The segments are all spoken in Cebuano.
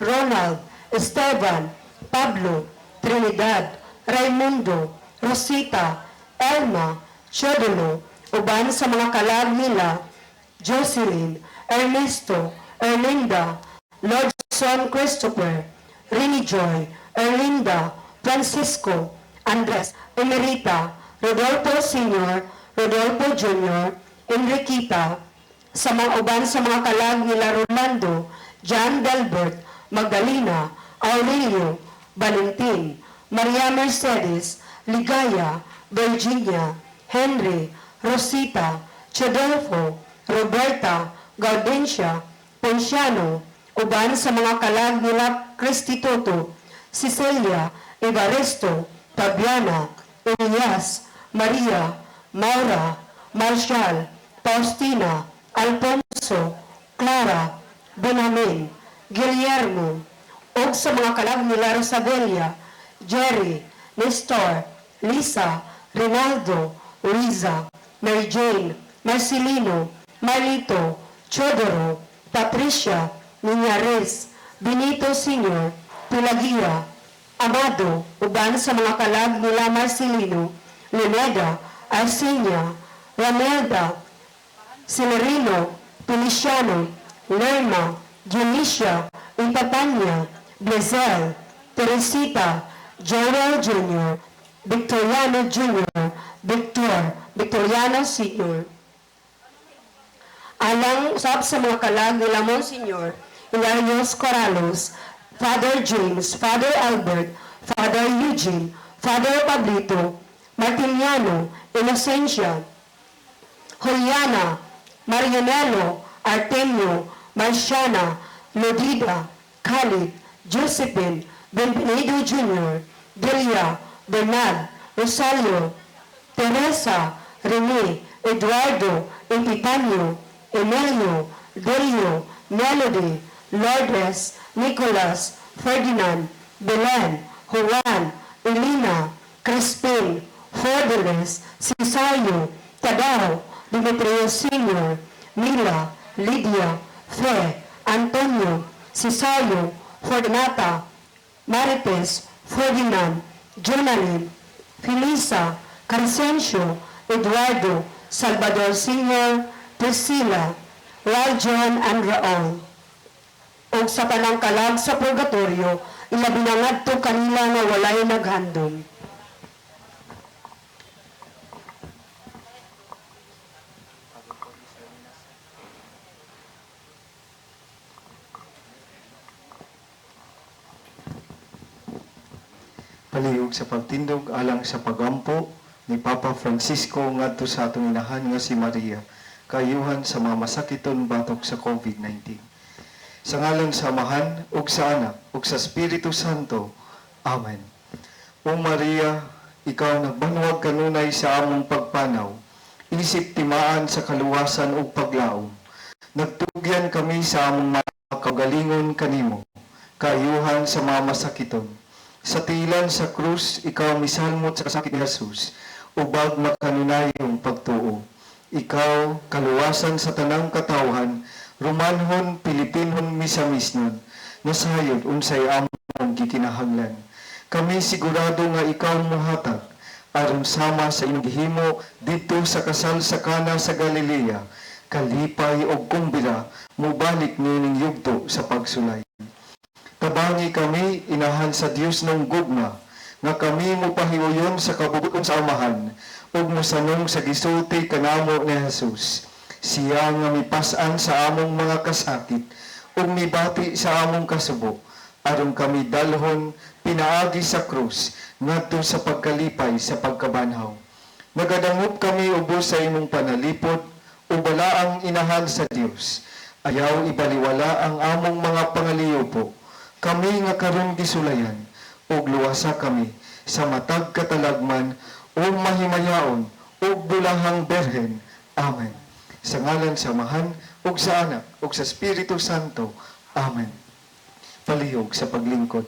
Ronald, Esteban, Pablo, Trinidad, Raimundo, Rosita, Elma, Chodolo, uban sa mga kalag nila, Jocelyn, Ernesto, Erlinda, Lordson Christopher, Rini Joy, Erlinda, Francisco, Andres, Emerita, Rodolfo Sr., Rodolfo Jr., Enriquita, sa mga uban sa mga kalag nila Rolando, John Delbert, Magdalena, Aurelio, Valentin, Maria Mercedes, Ligaya, Virginia, Henry, Rosita, Chedolfo, Roberta, Gaudencia, Ponciano, uban sa mga kalag nila Cristituto, Cecilia, Evaristo, Tabiana, Elias, Maria, Maura, Marcial, Faustina, Alfonso, Clara, Benjamin, Guillermo, ug sa mga kalag nila Rosabella, Jerry, Nestor, Lisa, Rinaldo, Riza, Mary Jane, Marcelino, Marlito, Chodoro, Patricia, Niñares, Benito Sr., Pelagia, Amado, uban sa mga kalag nila Marcelino, Luneda, Arsenia, Ramelda, Celerino, Feliciano, Lerma, Dionisia, Ipatanya, Blazel, Teresita, Joel Jr., Victoriano Jr., Victor, Victoriano Sr. Alang usab sa mga kalag nila Monsignor, Hilarios Corrales, Father James, Father Albert, Father Eugene, Father Pablito, Martiniano, Inocencia, Juliana, Marianello, Artemio, Marciana, Lodida, Khalid, Josephine, Benvenido Jr., Delia, Bernard, Rosario, Teresa, Rene, Eduardo, Epifanio, Emilio, Delio, Melody, Lourdes, Nicolas, Ferdinand, Belen, Juan, Elena, Crispin, Fordeles, Cesario, Tadao, Demetrio Sr., Mila, Lydia, Fe, Antonio, Cesario, Fornata, Marites, Ferdinand, Jonalyn, Felisa, Crescencio, Eduardo, Salvador Sr., Priscilla, Rajon and Raul. Og sa tanang kalag sa purgatorio, ilabi na ngadto kanila nga walay naghandom. Palihog sa pagtindog alang sa pagampo ni Papa Francisco ngadto sa atong inahan nga si Maria, kaayuhan sa mga masakiton batok sa COVID-19. Sa ngalan sa Amahan ug sa Anak ug sa Espiritu Santo. Amen. O Maria, ikaw nagbanwag kanunay sa among pagpanaw, isip timaan sa kaluwasan ug paglaom. Nagtugyan kami sa among mga kaugalingon kanimo, kaayuhan sa mga masakiton. Sa tilan sa krus, ikaw misalmot sa kasakit ni Jesus, ubag makanunayong pagtuo. Ikaw, kaluwasan sa tanang katawhan, Romanhon, Pilipinhon, Misamisnon, nasayod unsay among gikinahanglan. Kami sigurado nga ikaw muhatag, aron sama sa inyong gihimo didto sa kasal sa Kana sa Galilea, kalipay og kumbira mobalik niining yugto sa pagsulay. Tabangi kami inahan sa Dios ng gugma, nga kami mopahiuyon sa kabubuton sa Amahan, ug mosanong sa gisulti kanamo ni Jesus. Siya nga mipas-an sa among mga kasakit, ug mibati sa among kasubo, aron kami dalhon pinaagi sa krus ngadto sa pagkalipay sa pagkabanhaw. Nagadangop kami ubos sa imong panalipod, o balaang inahan sa Dios. Ayaw ibaliwala ang among mga pangaliyopo. Kami nga karon gisulayan, ug luwasa kami sa matag katalagman o mahimayaon ug bulahang berhen. Amen. Sa ngalan sa Amahan ug sa Anak ug sa Espiritu Santo. Amen. Palihog sa paglingkod.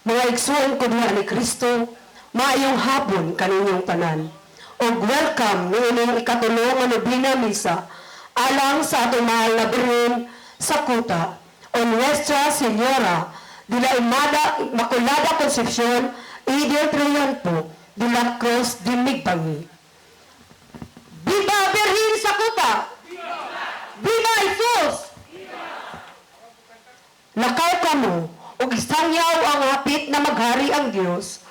Mga Mga igsuon ko diha ni Kristo, maayong hapon kaninyong tanan. Og welcome niining ikatulo nga nobina misa alang sa atong mahal na Birhen sa Kuta o Nuestra Señora de la Immaculada Concepcion y del Triunfo de la Cruz de Migbangi. Viva Birhen sa Kuta! Viva Jesus! Lakaw kamo ug isangyaw ang hapit na maghari ang Dios.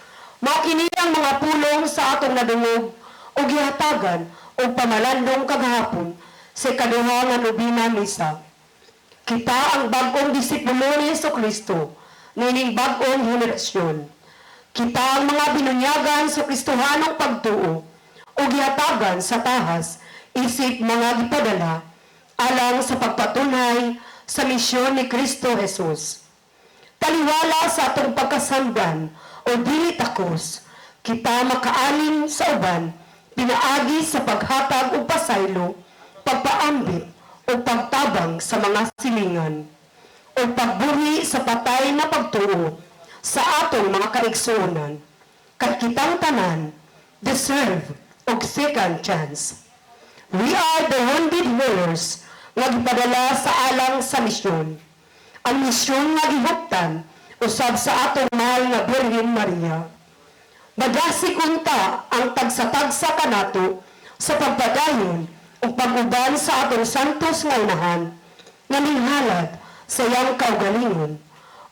Mao kini ang mga pulong sa atong nadungog ug gihatagan og pamalandong kagahapon sa ikaduha nga nobina misa. Kita ang bag-ong disipulo ni Hesus Kristo niining bag-ong henerasyon. Kita ang mga binunyagan sa Kristohanong pagtuo ug gihatagan sa tahas isip mga gipadala alang sa pagpatunay sa misyon ni Kristo Jesus. Taliwala sa atong pagkasamdan o dili takos, kita makaalim sa uban, pinaagi sa paghatag og pasaylo, pagpaambit o pagtabang sa mga silingan, o pagbuhi sa patay na pagtuo sa atong mga kaigsuonan. Kay kitang tanan deserve og second chance. We are the wounded healers nga gipadala sa alang sa misyon. Ang misyon nga gihuptan usab sa atong mahal nga Birhen Maria. Madasig unta ang tagsa-tagsa kanato sa pagpadayon ug pag-uban sa atong santos nga inahan nga minghalad sa iyang kaugalingon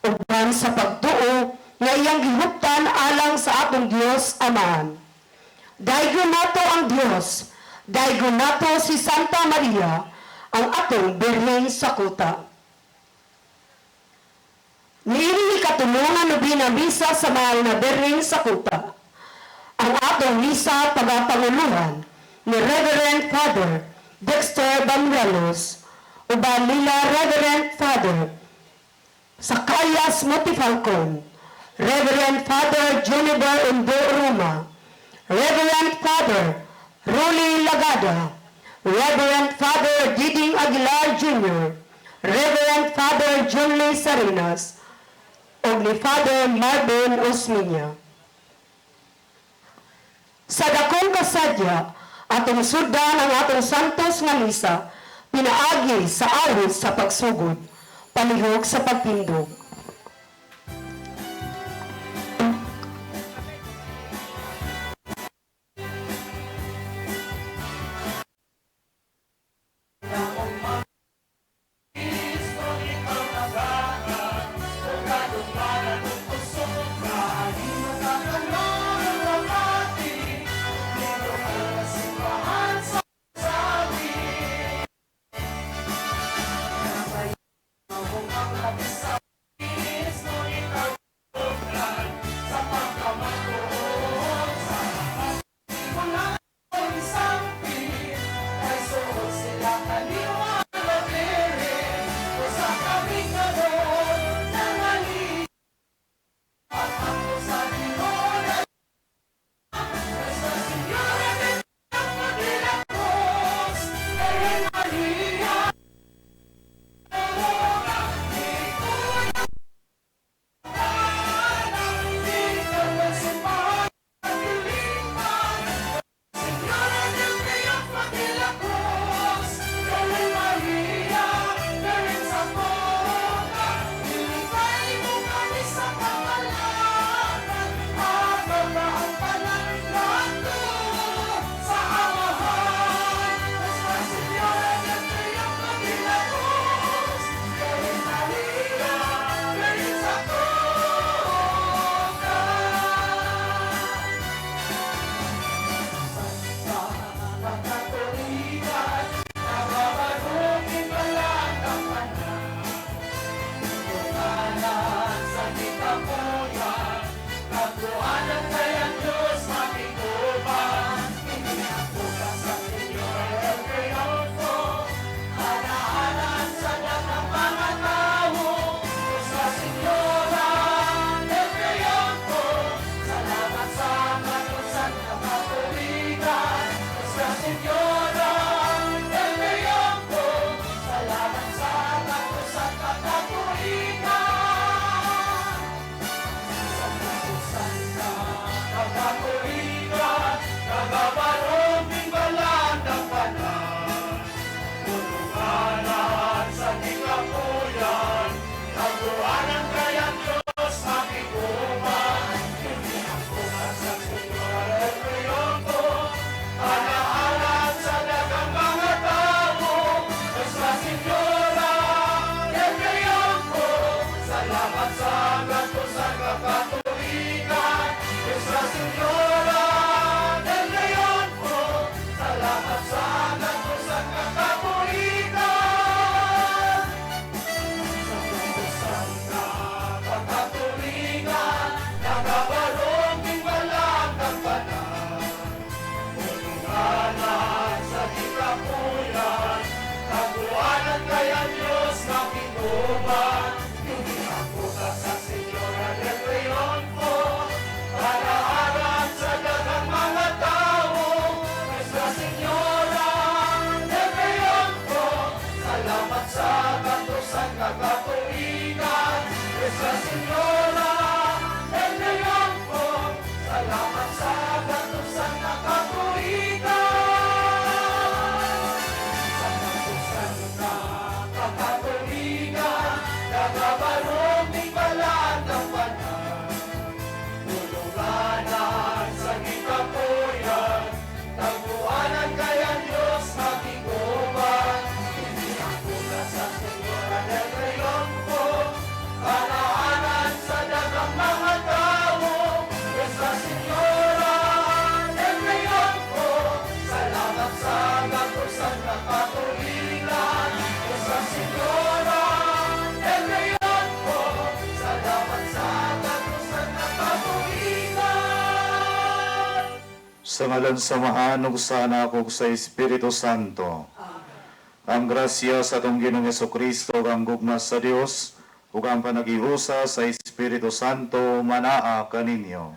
uban sa pagtuo nga iyang gihuptan alang sa atong Dios Amahan. Daygon nato ang Dios, daygon nato si Santa Maria, ang atong Birhen sa Kuta. Niini ikatulo nga nobina misa sa mahal na Birhen sa Kuta. Ang atong misa pagapanguluhan ni Reverend Father Dexter Banuelos, uban nila Reverend Father Zacarias Montefalcon, Reverend Father Juniper Undo Ruma, Reverend Father Rolly Lagada, Reverend Father Diding Aguilar Jr., Reverend Father John Lee Sarinas, ug ni Father Marvin Osmeña. Sa dakong kasadya, atong sudan ang atong santos nga misa, pinaagi sa awit sa pagsugod, palihog sa pagtindog. Nuestra Señora del Triunfo, salamat sa gatusan na katuigan. Sa gatusan na kakatuigan, nagabarog ning balaan ng banal. Tulunganan sa gikapoyan, tagpuanan kaya Diyos magiguban. Ako sa Señora del Triunfo, panaanan sa daghang mga tao. Nuestra Señora del Triunfo, salamat sa gatusan na katuigan. Nuestra Señora del Triunfo, salamat sa gatusan na katuigan. Sa ngalan sa Amahan ug sa Anak ug sa Espiritu Santo. Ang grasya sa atong Ginoong Kristo ug ang gugma sa Dios ug ang panaghiusa sa Espiritu Santo manaa kaninyo.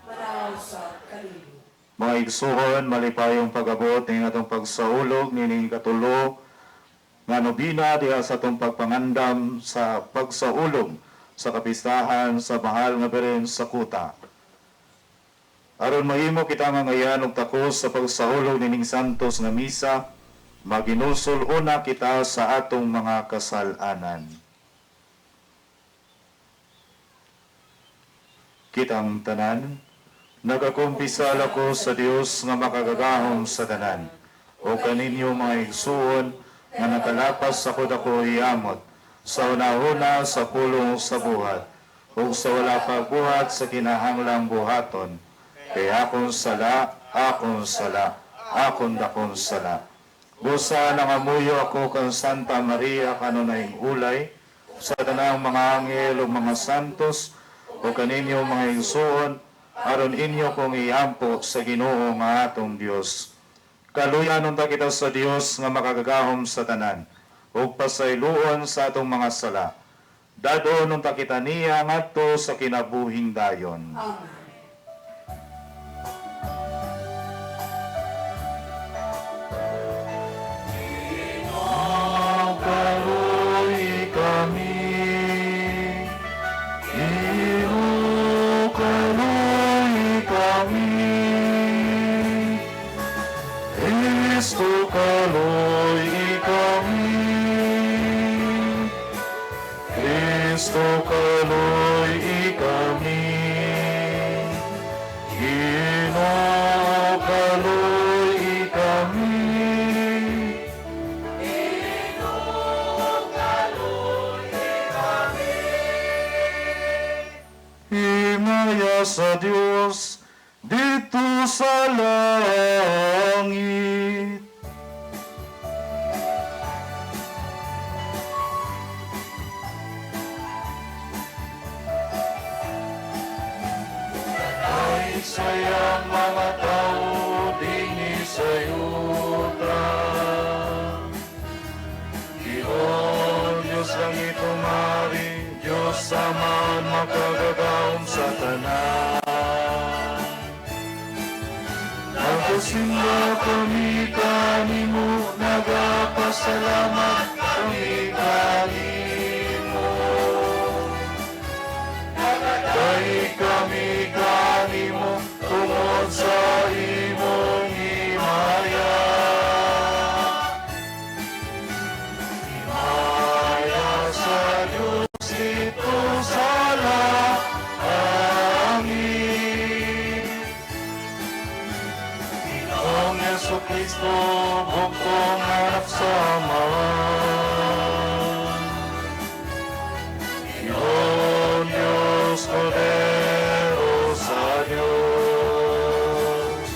Mga igsuon, malipayong pag-abot ning atong pagsaulog nining katulo nga nobina diha sa atong pagpangandam sa pagsaulog sa kapistahan sa mahal nga Birhen sa Kuta. Aron mahimo kita nga ngayan og takos sa pagsaulog nining santos nga misa, maginulsol una kita sa atong mga kasal-anan. Kitang tanan, nagakumpisal ako sa Dios nga makagagahom sa tanan, o kaninyo mga igsuon nga nakalapas sa dako yamot, sa una-una sa pulong sa buhat, ug sa wala pagbuhat sa kinahanglang buhaton. Kay akong sala, akong sala, akong dakong sala. Busa nangamuyo ako kang Santa Maria kanunayng ulay, sa tanang mga anghel ug mga santos, o kaninyo mga igsuon, aron inyo kong iampo sa Ginoo nga atong Dios. Kaluyan unta kita sa Dios nga makagagahom sa tanan, ug pasayloon sa atong mga sala. Dadon unta kita niya ngadto sa kinabuhing dayon. Amen. Kaluy kami, Ginoo, kaluy kami. Kristo, kaluy kami. Kristo, kaluy kami. Ginoo, kaluy kami. Himaya sa Dios dito sa langit. Ay sayang mga tao dinhi sa yuta. Ginoong Diyos langit umari, Diyos Ama makagagahom sa tanan. Nagasimba kami kanimo, nagapasalamat kami kanimo. Dahil kami kanimo, tungod sa imong himaya. Himaya sa Diyos dito sa langit. Ginoong Yesu Kristo, bugtong anak sa Amahan. Ginoong Diyos, Kordero sa Diyos.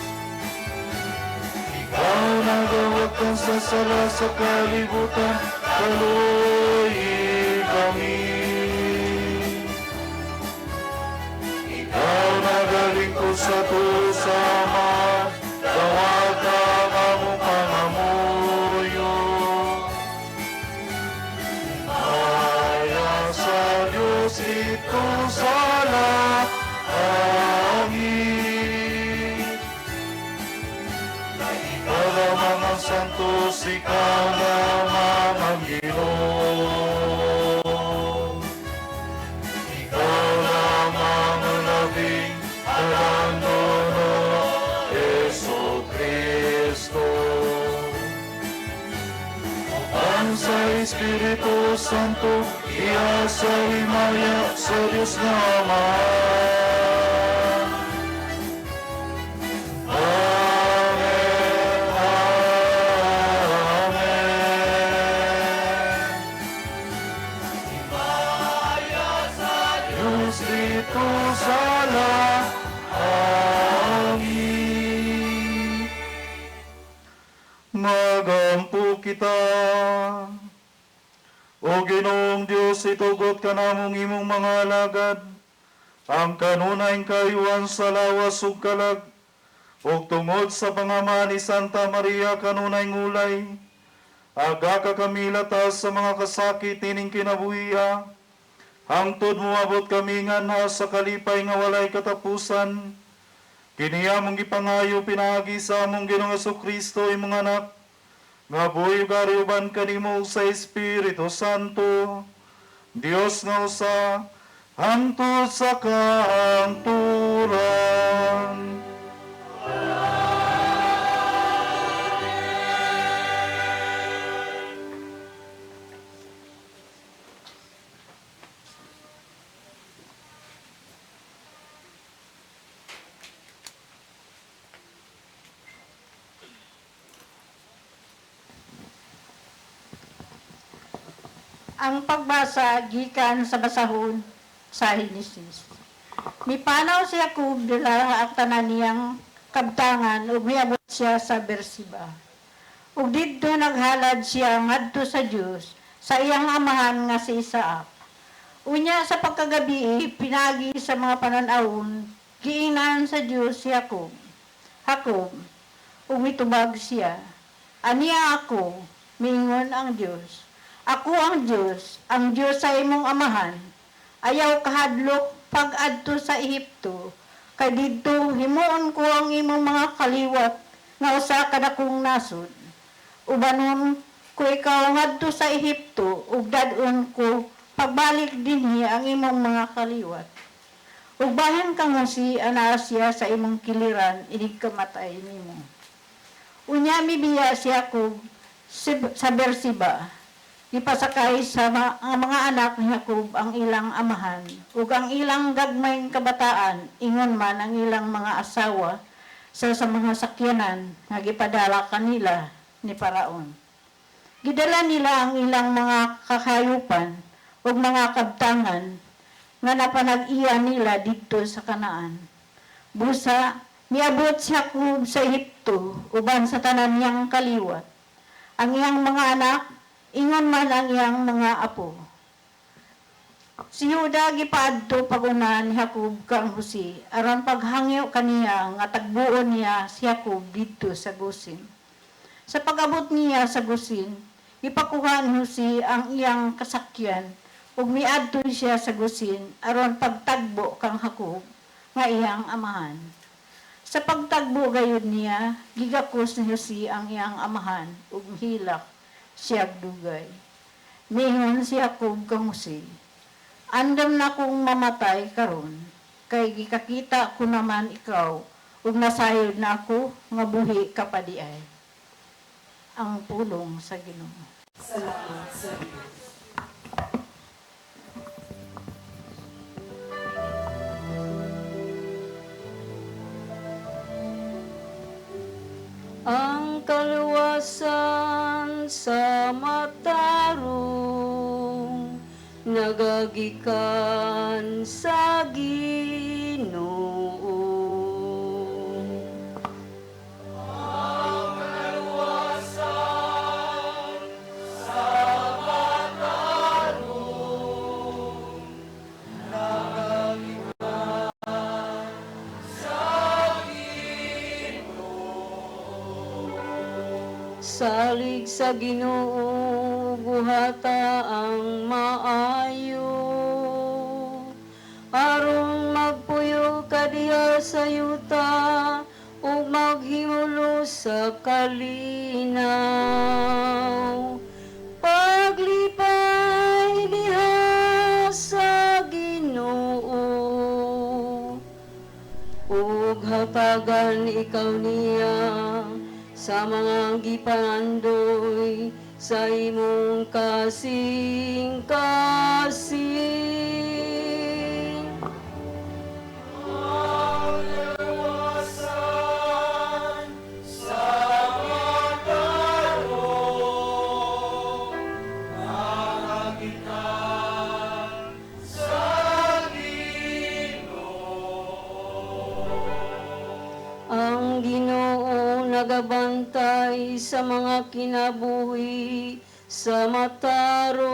Ikaw nagawagtang sa sala sa kalibutan, kaluyi kami. Ikaw nagalingkod sa tusama, dawata among pangamuyo. Himaya sa Diyos ito sa langit. Ikaw lamang ang santos, ikaw lamang ang Ginoo. Ikaw Espiritu Santo, iya sa himaya sa Diyos nga Ama. Amen. Amen. Diyos dito sa langit. Magampo kita. O Ginoong Diyos, itugot ka namong imong mga alagad, ang kanunayng kayuan sa lawas ug kalag, ug tungod sa pangama ni Santa Maria kanunay ngulay, aga ka kami latas sa mga kasakit nining kinabuhiya, hangtod moabot kami nganha sa kalipay nga walay katapusan. Kini among gipangayo pinaagi sa among Ginoong Kristo imong anak, nga buhi ug ari uban kanimo sa Espiritu Santo, Dios nga usa, hangtod sa kahangturan. Ang pagbasa gikan sa basahon sa Henesis. Mipanaw si Jacob dila ang tanan niyang kabtangan ug miabot siya sa Beersheba. Ug didto naghalad siya ngadto sa Dios sa iyang amahan nga si Isaac. Unya sa pagkagabi pinagi sa mga panan-awon giingnan sa Dios si Jacob. Jacob, ug mitubag siya. Aniya ako, miingon ang Dios. Ako ang Dios sa imong amahan. Ayaw kahadlok pag-adto sa Ehipto, kay didto himuon ko ang imong mga kaliwat nga usa ka dakong nasod. Ubanon ko ikaw ngadto sa Ehipto ug dad-on ko pagbalik dinhi ang imong mga kaliwat. Ug bahin kang Jose anaa siya sa imong kiliran inig kamatay nimo. Unya mibiya si Jacob sa Beersheba. Gipasakay sa ang mga anak ni Jacob ang ilang amahan ug ang ilang gagmayng kabataan, ingon man ang ilang mga asawa sa mga sakyanan nga gipadala kanila ni Paraon. Gidala nila ang ilang mga kakayupan ug mga kabtangan nga napanag-iya nila didto sa Kanaan. Busa miabot si Jacob sa Ehipto uban sa tanan niyang kaliwat. Ang iyang mga anak, ingon man ang iyang mga apo. Si Juda gipaadto pag-una ni Jacob kang Jose aron paghangyo kaniya nga tagbuon niya si Jacob didto sa Gosen. Sa pag-abot niya sa Gosen, gipakuha ni Jose ang iyang kasakyan ug miadto siya sa Gosen aron pagtagbo kang Jacob nga iyang amahan. Sa pagtagbo gayud niya, gigakos ni Jose ang iyang amahan ug hilak siyag dugay. Miingon si Jacob kang Jose, andam na kong mamatay karon, kay gikakita ko naman ikaw, ug nasayod na ako nga buhi ka pa di ay. Ang pulong sa Ginoo. Salamat sa Diyos. Ang kaluwasan sa matarong nagagikan sa Ginoo. Ang kaluwasan sa matarong nagagikan sa Ginoo. Salig sa Ginoo buhata ang maayo, aron magpuyo ka diha sa yuta ug maghimulo sa kalinaw. Paglipay diha sa Ginoo ug hatagan ikaw niya sa mga gipangandoy sa imong kasing-kasing. Ang Ginoo nagabantay sa mga kinabuhi sa matarong.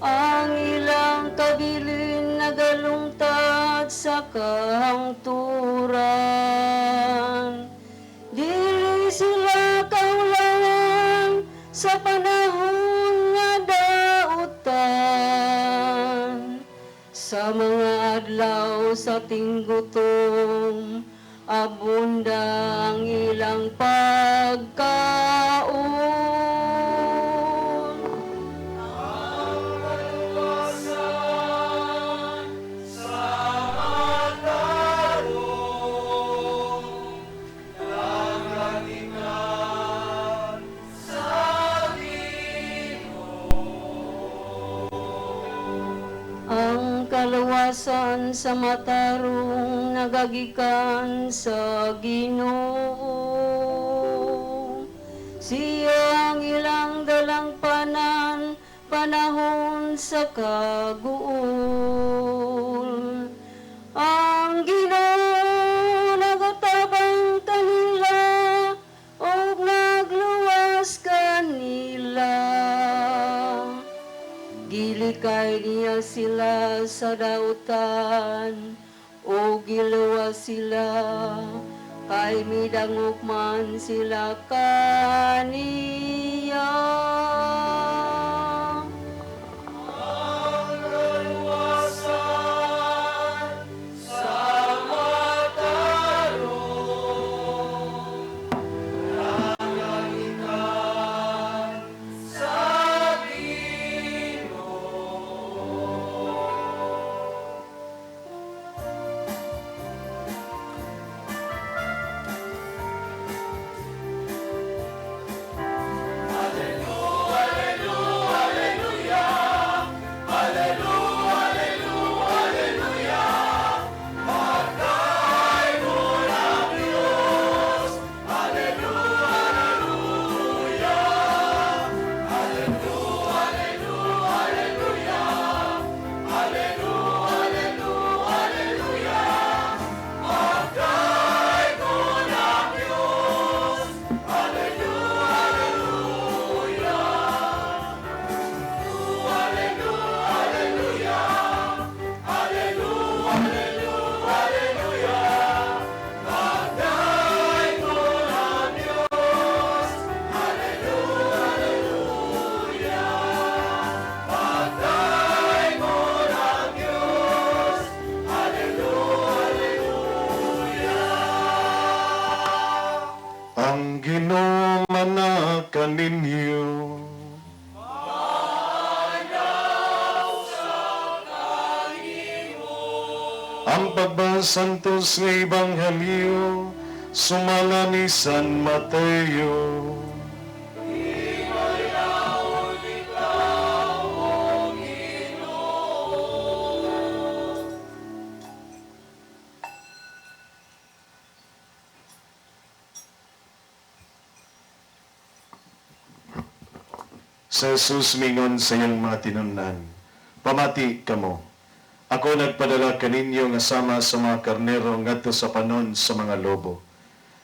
Ang ilang kabilin nagalungtad sa kahangturan. Dili sila kahulangan sa panahon nga dautan. Sa mga adlaw sa tinggutom, abunda ang ilang pagkaon. Ang kaluwasan sa matarong nagagikan sa Ginoo. Siya ang ilang dalangpanan panahon sa kaguol. Ang Ginoo nagatabang kanila ug nagluwas kanila. Gilikay niya sila sa dautan o giluwas sila kay midangop man sila kaniya. Ang Ginoo mana kaninyo. Ang pagbasantos nga Ebanghelyo sumala ni San Mateo. Sa Jesus mingon sa iyang mga tinun-an, "Pamati kamo. Ako nagpadala kaninyo nga sama sa mga karnero ngadto sa panon sa mga lobo.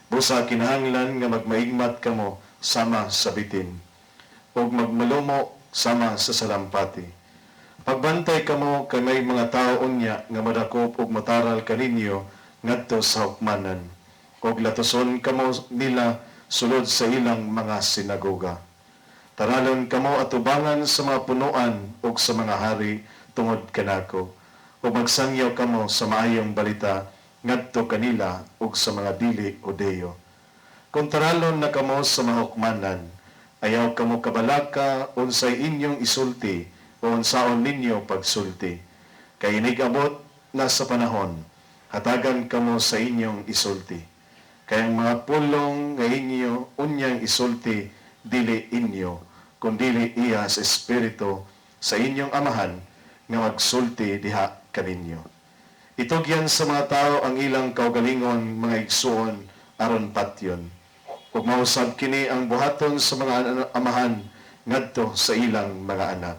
Busa kinahanglan nga magmaigmat kamo sama sa bitin, ug magmalumo sama sa salampati. Pagbantay kamo kay may mga tao unya nga madakop ug motaral kaninyo ngadto sa hukmanan, ug latuson kamo nila sulod sa ilang mga sinagoga. Taralon kamo atubangan sa mga punuan ug sa mga hari tungod kanako, ug magsangyaw kamo sa maayong balita ngadto kanila ug sa mga dili Hudeyo. Kung taralon na kamo sa mga hukmanan, ayaw kamo kabalaka unsay inyong isulti o unsaon ninyo pagsulti. Kay inig-abot na sa panahon, hatagan kamo sa inyong isulti. Kay ang mga pulong nga inyo unyang isulti, dili inyo, kundili iya sa Espiritu sa inyong Amahan nga magsulti diha kaninyo. Itugyan sa mga tao ang ilang kaugalingon, mga igsuon, aron patyon. Ug mausab kini ang buhaton sa mga amahan ngadto sa ilang mga anak.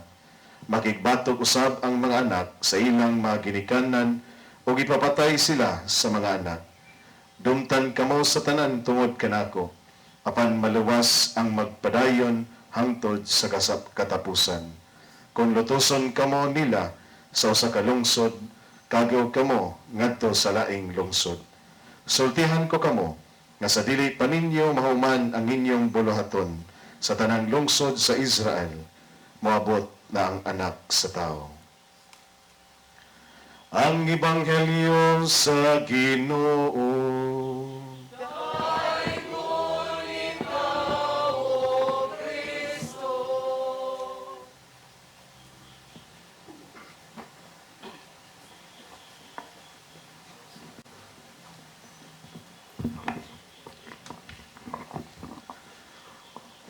Makigbatok usab ang mga anak sa ilang mga ginikanan ug ipapatay sila sa mga anak. Dumtan kamo sa tanan tungod kanako, apan maluwas ang magpadayon hangtod sa katapusan. Kung lutuson kamo nila sa usa ka lungsod, kagaw kamo ngadto sa laing lungsod. Sultihan ko kamo nga sa dili pa ninyo mahuman ang inyong buluhaton sa tanang lungsod sa Israel, moabot na ang Anak sa Tao. Ang Ebanghelyo sa Ginoo.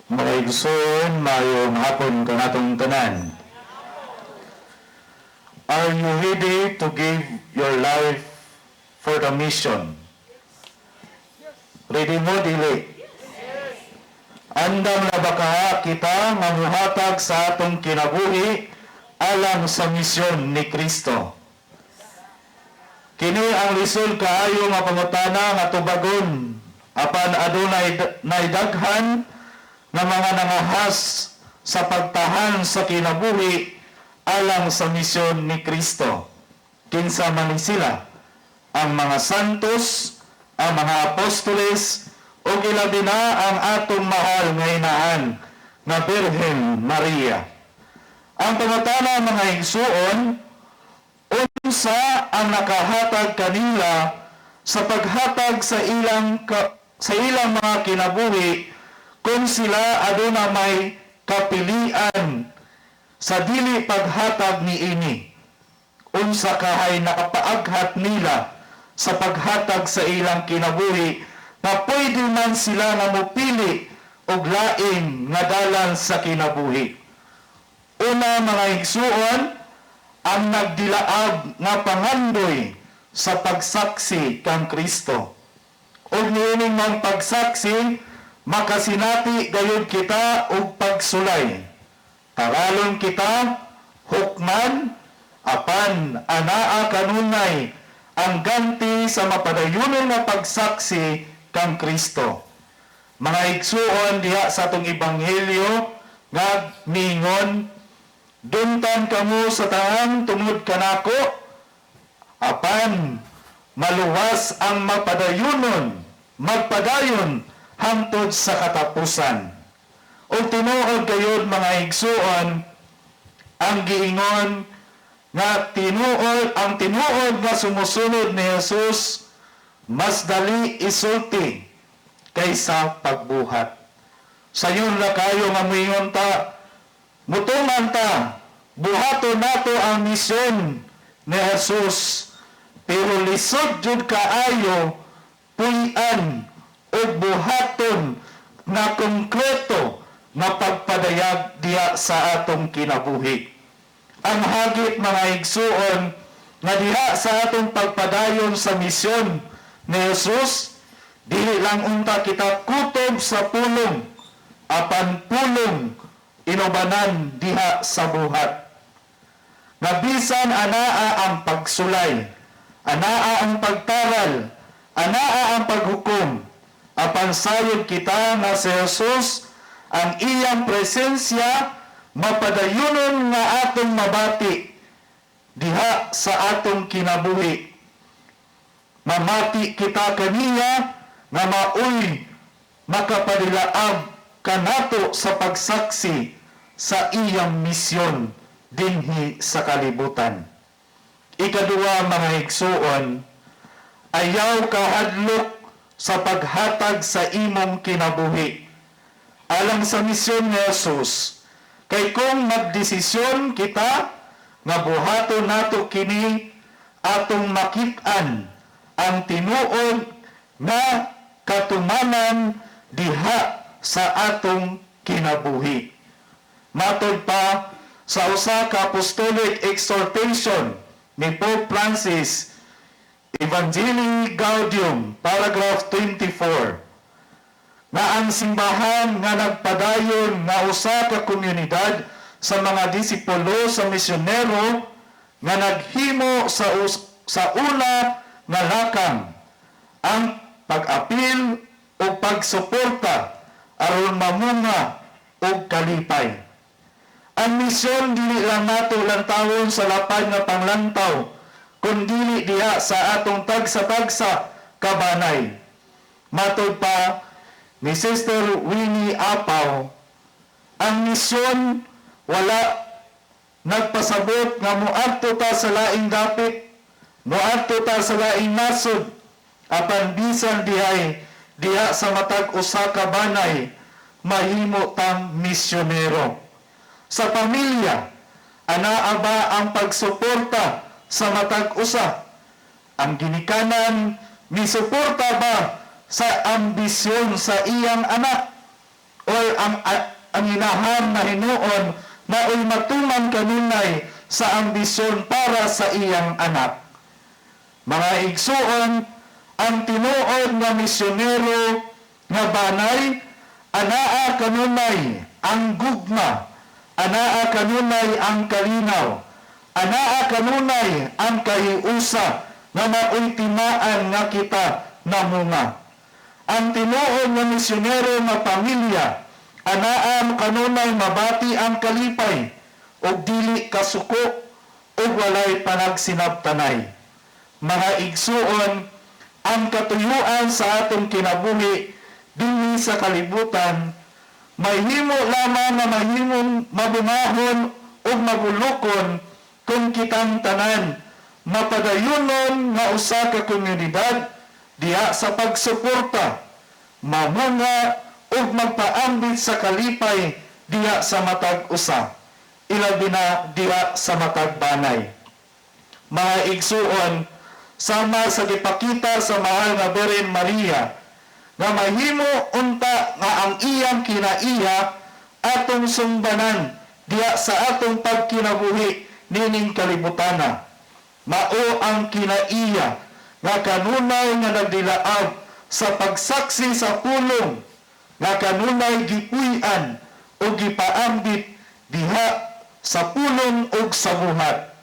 Mga igsoon, maayong hapon kanatong tanan. Are you ready to give your life for the mission? Ready mo, dili? Andam na ba ka kita nga muhatag sa atong kinabuhi alang sa misyon ni Kristo? Kini ang lisod kaayo nga pangutana nga tubagon apan adunay naidaghan nga mga nangahas sa pagtahan sa kinabuhi alang sa misyon ni Kristo. Kinsa man ni sila? Ang mga santos, ang mga apostoles, ug ilabi na ang atong mahal nga inahan nga Birhen Maria. Ang pangutana, mga igsuon, unsa ang nakahatag kanila sa paghatag sa ilang mga kinabuhi kung sila aduna may kapilian sa dili paghatag niini? Unsa kahay nakapaaghat nila sa paghatag sa ilang kinabuhi na pwede man sila nga mopili og lain nga dalan sa kinabuhi? Una, mga igsuon, ang nagdilaab nga pangandoy sa pagsaksi kang Kristo. Ug niining mang pagsaksi, makasinati gayud kita og pagsulay. Taralon kita, hukman, apan anaa kanunay ang ganti sa mapadayunon nga pagsaksi kang Kristo. Mga igsuon, diha sa atong ebanghelyo nga mingon, "Dumtan kamo sa tanan tungod kanako, apan maluwas ang mapadayunon, magpadayon hangtod sa katapusan." O tinuod gayud, mga igsuon, ang giingon nga tinuod ang tinuod nga sumusunod ni Jesus mas dali isulti kaysa pagbuhat. Sayon ra kayo nga muingon ta, mutuman ta, buhaton nato ang misyon ni Jesus. Pero lisod jud kaayo puy-an ug buhaton na konkreto nga pagpadayag diha sa atong kinabuhi. Ang hagit, mga igsuon, nga diha sa atong pagpadayon sa misyon ni Jesus, dili lang unta kita kutob sa pulong, apan pulong inubanan diha sa buhat. Nga bisan anaa ang pagsulay, anaa ang pagtaral, anaa ang paghukom, apan sayod kita nga si Jesus, ang iyang presensya mapadayunon nga atong mabati diha sa atong kinabuhi. Mamati kita kaniya nga maoy makapadilaab kanato sa pagsaksi sa iyang misyon dinhi sa kalibutan. Ikaduha, mga igsuon, ayaw kahadlok sa paghatag sa imong kinabuhi alang sa misyon ni Jesus. Kay kung magdesisyon kita nga buhaton nato kini, atong makit-an ang tinuod nga katumanan diha sa atong kinabuhi. Matod pa sa usa ka apostolic exhortation ni Pope Francis, Evangelii Gaudium, paragraph 24, nga ang simbahan nga nagpadayon nga usa ka komunidad sa mga disipulo sa misyonero nga naghimo sa una nga lakang ang pag-apil o pagsuporta aron mamunga og kalipay. Ang misyon dili lang nato lantawon sa lapad nga panglantaw, kun dili diha sa atong tagsa-tagsa kabanay. Matod pa ni Sister Winnie Apaw, ang misyon wala nagpasabot nga moadto ta sa laing dapit, moadto ta sa laing nasod, apan bisan dihay diha sa matag usa ka banay mahimo tang misyonero. Sa pamilya, anaa ba ang pagsuporta sa matag usa? Ang ginikanan misuporta ba sa ambisyon sa iyang anak? O ang inahan na hinuon maoy matuman kanunay sa ambisyon para sa iyang anak? Mga igsuon, ang tinuod nga misyonero nga banay, anaa kanunay ang gugma, anaa kanunay ang kalinaw, anaa kanunay ang kahiusa nga maoy timaan nga kita namunga. Ang tinuod nga misyonero nga pamilya, anaa kanunay mabati ang kalipay ug dili kasuko ug walay panagsinabtanay. Mga igsuon, ang katuyuan sa atong kinabuhi dinhi sa kalibutan mahimo lamang nga mahimong mabungahon ug mabulokon kung kitang tanan mapadayunon nga usa ka komunidad diha sa pagsuporta, mamunga ug magpaambit sa kalipay diha sa matag usa, ilabi na diha sa matag banay. Mga igsuon, sama sa gipakita sa mahal nga Birhen Maria, nga mahimo unta nga ang iyang kinaiya atong sumbanan diha sa atong pagkinabuhi nining kalibutana. Mao ang kinaiya nga kanunay nga nagdilaab sa pagsaksi sa pulong nga kanunay gipuy-an o gipaambit diha sa pulong ug sa buhat.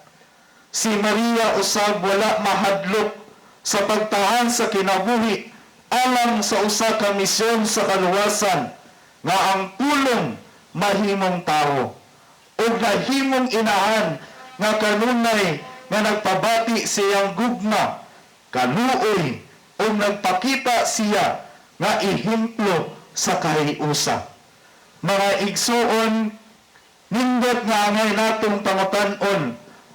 Si Maria usab wala mahadlok sa pagtahan sa kinabuhi alang sa usa ka misyon sa kaluwasan nga ang pulong mahimong tawo ug nahimong inahan nga kanunay nga nagpabati siyang gugma, kaluoy ug nagpakita siya nga ehemplo sa kahiusa. Mga igsuon, nindot nga angay natong pangutan-on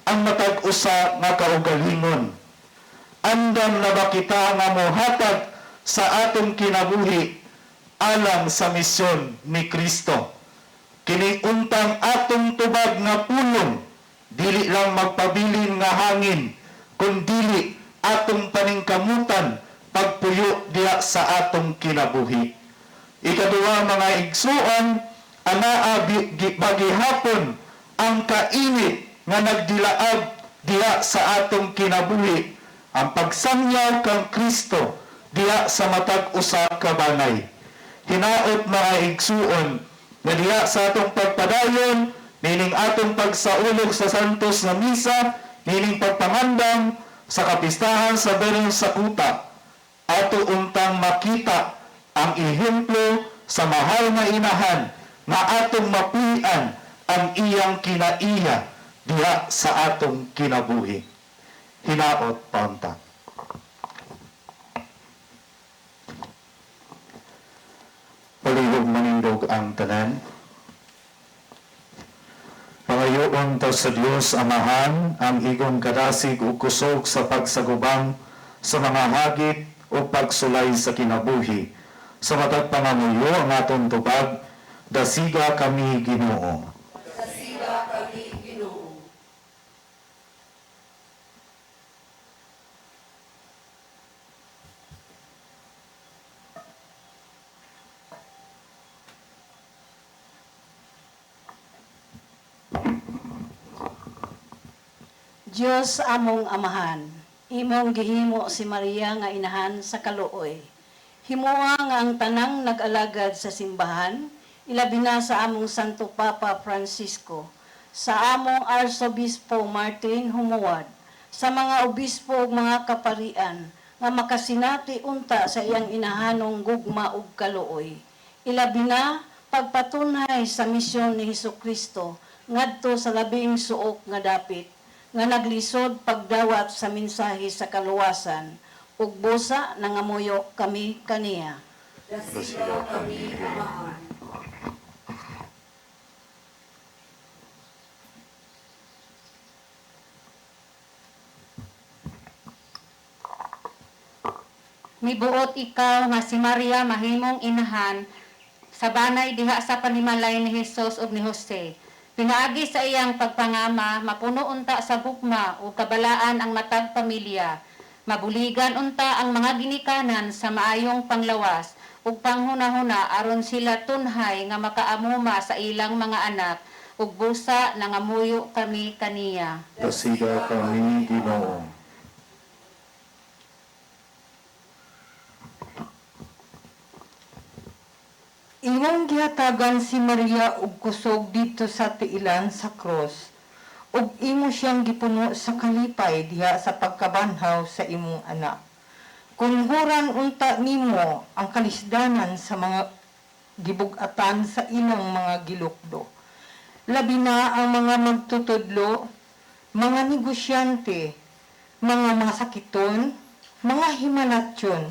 ang matag usa nga kaugalingon. Andam na ba kita nga mohatag sa atong kinabuhi alang sa misyon ni Kristo? Kini untang atong tubag nga pulong, dili lang magpabilin nga hangin, kundili atong paningkamutan pagpuyo diha sa atong kinabuhi. Ikaduha, mga igsuon, anaa bagihapon ang kainit nga nagdilaab diha sa atong kinabuhi, ang pagsangyaw kang Kristo diha sa matag usa ka banay. Hinaot, mga igsuon, nga diha sa atong pagpadayon nining atong pagsaulog sa Santos nga Misa, nining pagpangandam sa kapistahan sa Birhen sa Kuta, ato untang makita ang ehemplo sa mahal nga inahan nga atong mapuy-an ang iyang kinaiya diha sa atong kinabuhi. Hinaot paunta. Palihog manindog ang tanan. Pangayoon ta sa Dios Amahan ang igong kadasig ug kusog sa pagsagubang sa mga hagit o pagsulay sa kinabuhi. Sa matag pangamuyo ang atong tubag, dasiga kami, Ginoo. Dasiga kami, Ginoo. Dios among amahan, imong gihimo si Maria nga inahan sa kaluoy. Himoa nga ang tanang nag-alagad sa simbahan, ilabi na sa among Santo Papa Francisco, sa among Arsobispo Martin Humuad, sa mga obispo ug mga kaparian nga makasinati unta sa iyang inahanong gugma ug kaluoy. Ilabi na pagpatunhay sa misyon ni Hesukristo ngadto sa labing suok nga dapit nga naglisod pagdawat sa mensahe sa kaluwasan ug busa nangamuyo kami kaniya. Dasiga kami, Ginoo. Mibuot ikaw nga si Maria mahimong inahan sa banay diha sa panimalay ni Hesus ug ni Jose. Pinaagi sa iyang pagpangama, mapuno unta sa gugma ug kabalaan ang matag pamilya. Mabuligan unta ang mga ginikanan sa maayong panglawas ug panghunahuna aron sila tunhay nga makaamuma sa ilang mga anak ug busa nangamuyo kami kaniya. Dasiga kami, Ginoo. Imong gihatagan si Maria og kusog didto sa tiilan sa cross, ug imo siyang gipuno sa kalipay diha sa pagkabanhaw sa imong anak. Kunhuran unta nimo ang kalisdanan sa mga gibug-atan sa ilang mga gilukdo. Labi na ang mga magtutudlo, mga negosyante, mga masakiton, mga himalatyon,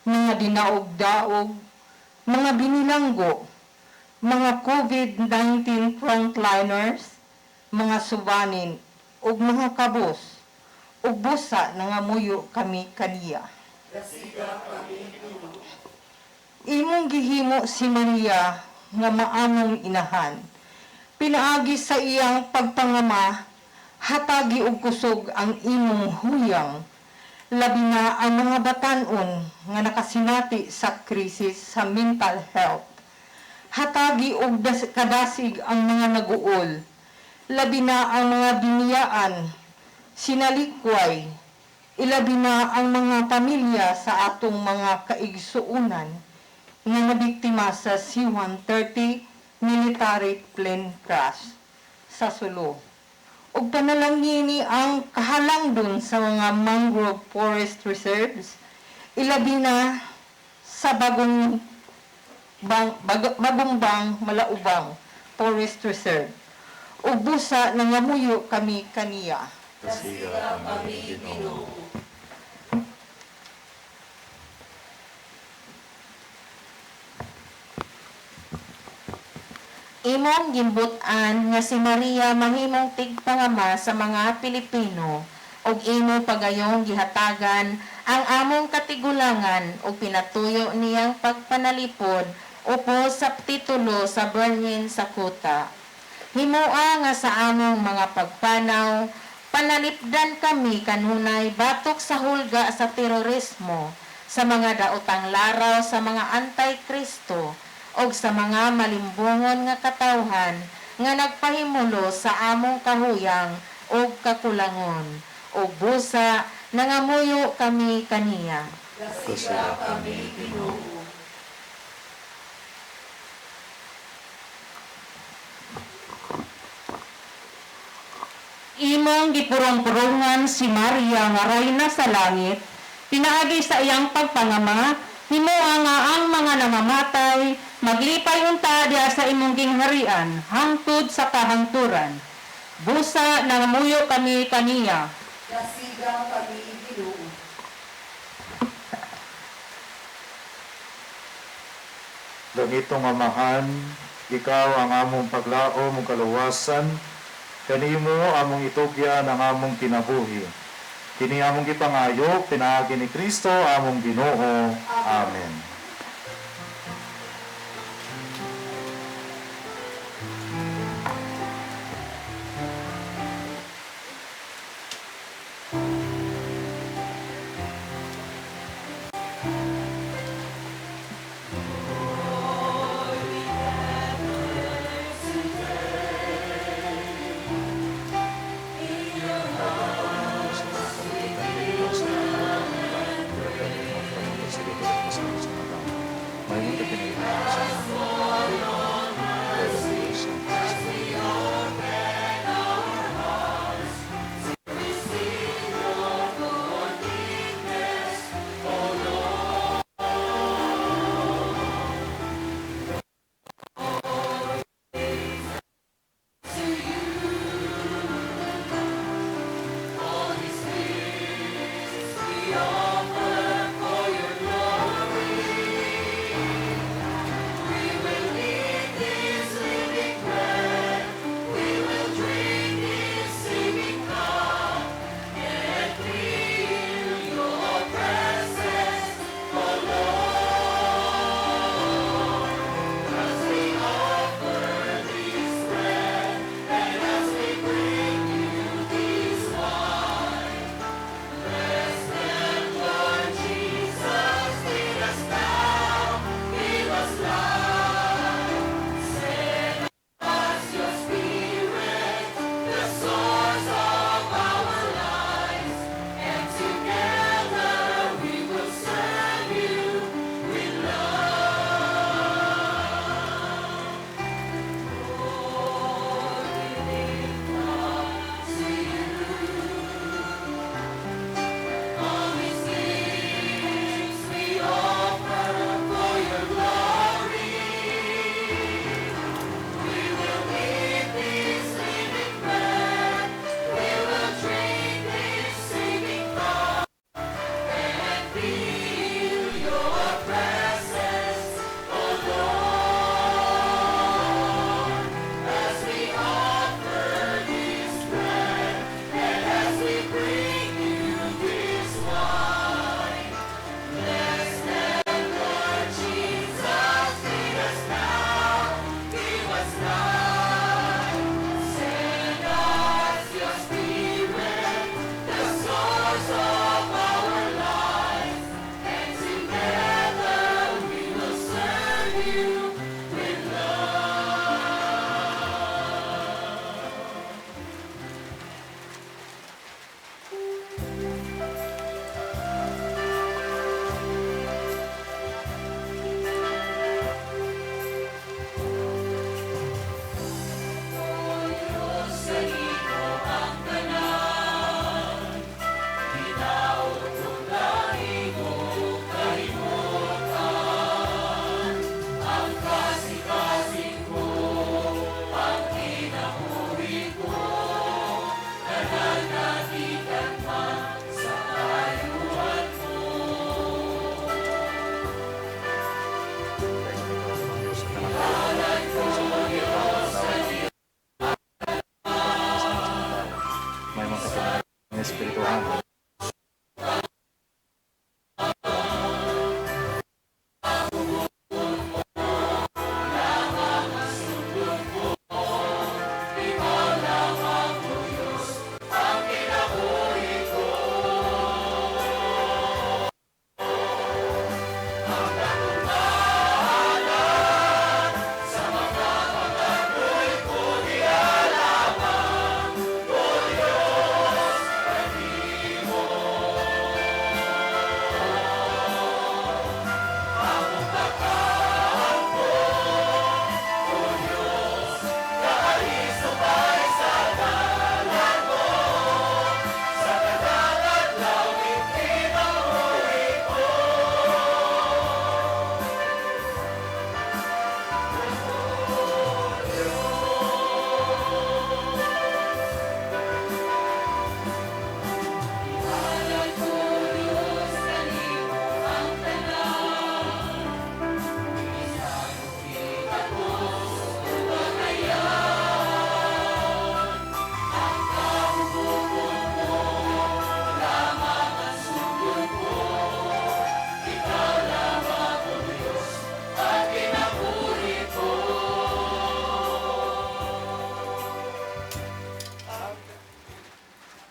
mga dinaog-daog, mga binilanggo, mga COVID-19 frontliners, mga subanin, ug mga kabos, ug busa nangamuyo kami kaniya. Imong gihimo si Maria nga maamong inahan. Pinaagi sa iyang pagpangama, hatagi og kusog ang imong huyang. Labi na ang mga batan-on nga nakasinati sa krisis sa mental health. Hatagi og kadasig ang mga naguol. Labi na ang mga biniyaan, sinalikway, ilabi na ang mga pamilya sa atong mga kaigsuunan nga nabiktima sa C-130 military plane crash sa Sulu. Ug panalangini ang kahalangdon sa mga mangrove forest reserves, ilabi na sa Bagumbang Malaubang Forest Reserve. Ug busa nangamuyo kami kaniya. Dasiga kami, Ginoo. Imong gimbut-an nga si Maria mahimong tigpangama sa mga Pilipino ug imo pagayong gihatagan ang among katigulangan ug pinatuyo niyang pagpanalipod upos sa titulo sa Birhen sa Kuta. Himoa nga sa among mga pagpanaw, panalipdan kami kanunay batok sa hulga sa terorismo, sa mga daotang laraw sa mga anti-Kristo, og sa mga malimbungon nga katawhan nga nagpahimulo sa among kahuyang og kakulangon. Og busa nangamuyo kami kaniya. Dasiga kami, Ginoo. Imong gipurong-purungan si Maria nga rayna sa langit, pinaagi sa iyang pagpangama, himoa nga ang mga namamatay maglipay unta diha sa imong gingharian hangtod sa kahangturan. Busa nangamuyo kami kaniya. Dasiga kami, Ginoo. Langitong Amahan, ikaw ang among paglaom ug kaluwasan, kanimo among itugyan ang among kinabuhi. Kini among gipangayo pinaagi ni Kristo among Ginoo. Amen. May mga kapilang espirituhan.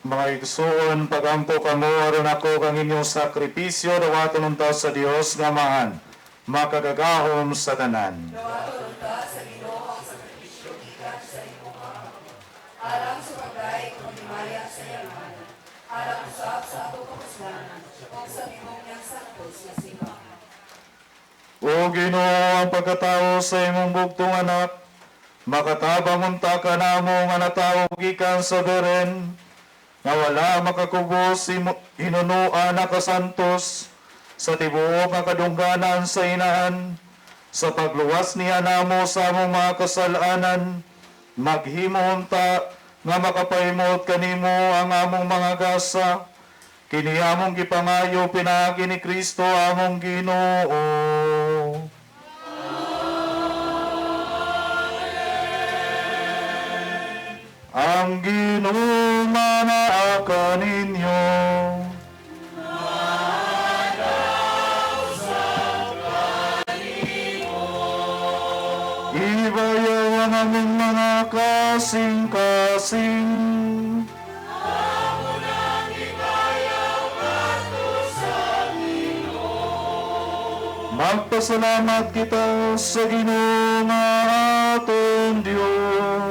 Mga igsuon, pagampo kamo aron ako kang inyong sakripisyo dawaton unta sa Dios nga Amahan, makagagahom sa tanan. Dawaton unta sa Ginoo ang sakripisyo gikan sa imong mga kamot. Alang sa pagdayeg ug paghimaya sa iyang ngalan, alang usab sa atong kapuslanan ug sa tibuok niyang santos nga simbahan. O Ginoo, ang pagkatao sa imong bugtong anak, makatabang unta ka namo nga natawo gikan sa Beren, nga wala makakubos hinunuan na kasantos sa tibuok nga kadungganan sa inahan, sa pagluwas niya namo sa among mga kasalanan, maghimo unta nga makapahimot kanimo ang among mga gasa, kini among gipangayo pinaagi ni Kristo among Ginoo. Ang Ginoo manaa kaninyo. Ibayaw ang among mga kasing-kasing. Magpasalamat kita sa Ginoo nga atong Dios.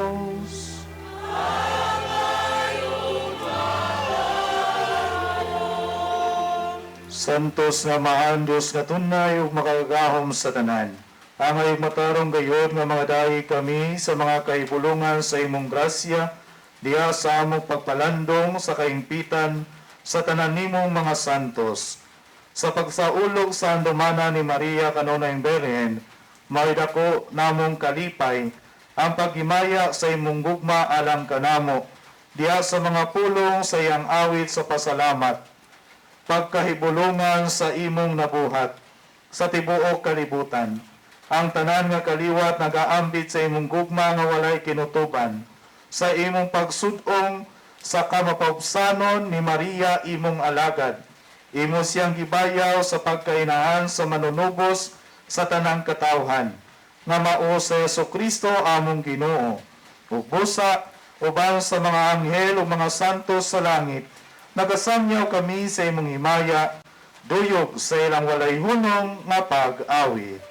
Santos nga maan Dios nga tunay ug makagagahom sa tanan. Angay matarong gayod nga mga dahi kami sa mga kahibulungan sa imong grasya diha sa among pagpalandong sa kaimpitan sa tanan nimong mga santos. Sa pagsaulog sa andumana ni Maria kanunay Berhen, maidako namong kalipay ang paghimaya sa imong gugma alang kanamo diha sa mga pulong sa iyang awit sa pasalamat. pagkahibulongan sa imong nabuhat sa tibuok kalibutan. Ang tanan nga kaliwat nagaambit sa imong gugma nga walay kinutuban, sa imong pagsud-ong sa kamapaubsanon ni Maria imong alagad. Imo siyang gibayaw sa pagkainahan sa manunubos sa tanang katawhan, nga mao sa Hesukristo among Ginoo. Ug busa uban sa mga anghel ug mga santos sa langit, nagasamyaw kami sa imong himaya, duyog sa ilang walay hunong nga pag-awit.